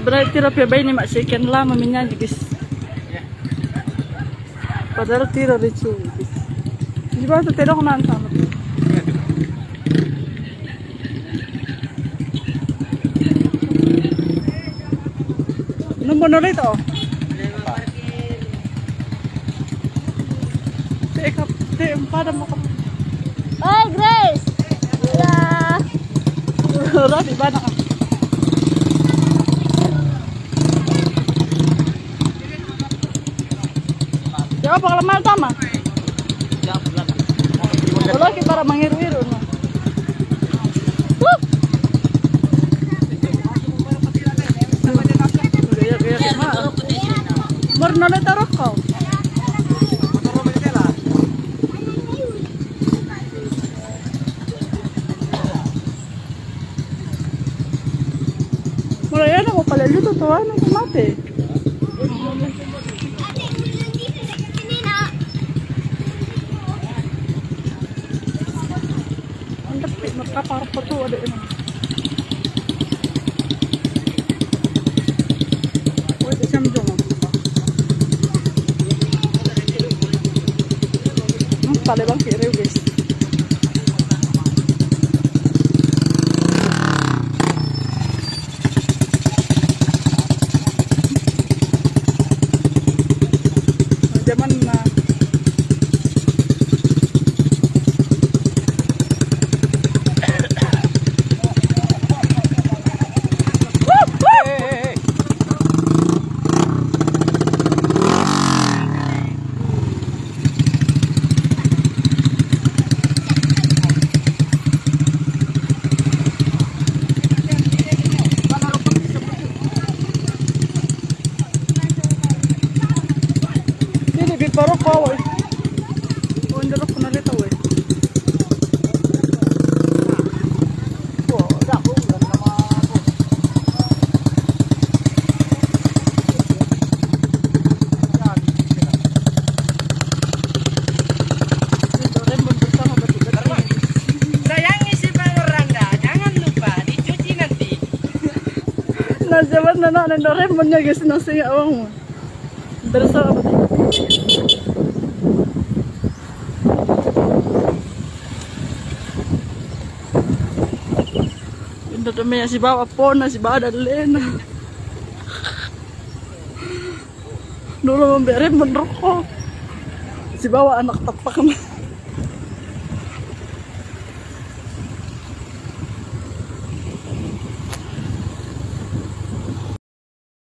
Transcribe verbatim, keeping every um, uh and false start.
Berarti rapi baini mak sekian lama menyanyi, guys. Padahal tiro ricu. Di bawah tu tedong nantang. Nomor nol itu. Te kap, te empat sama kap. Oi, Grace. Ya. Rapi banget. Ya, apa kalau malam sama? Kalau kita para mangiru-iru, no. Wuh. Iya, iya, iya, Mak. Murna le taruh kau. Mulai ada mau pada lucu tuh, anu, mati. Mantap, mereka parah tuh ada ini. Oh, itu jam jam. Hmm, pada bangkit, guys. Zaman na. Ini di parok kau, eh. Kau ndarok kena lihat, eh. Sayangi si Bang Rangga, jangan lupa dicuci nanti. Nah, zaman anak Doraemon ya, guys, nasi nggak uang. Bersama. Inda dame si bawa pona, si bawa dalena. Dulu memberi menrokok. Si bawa anak tepak.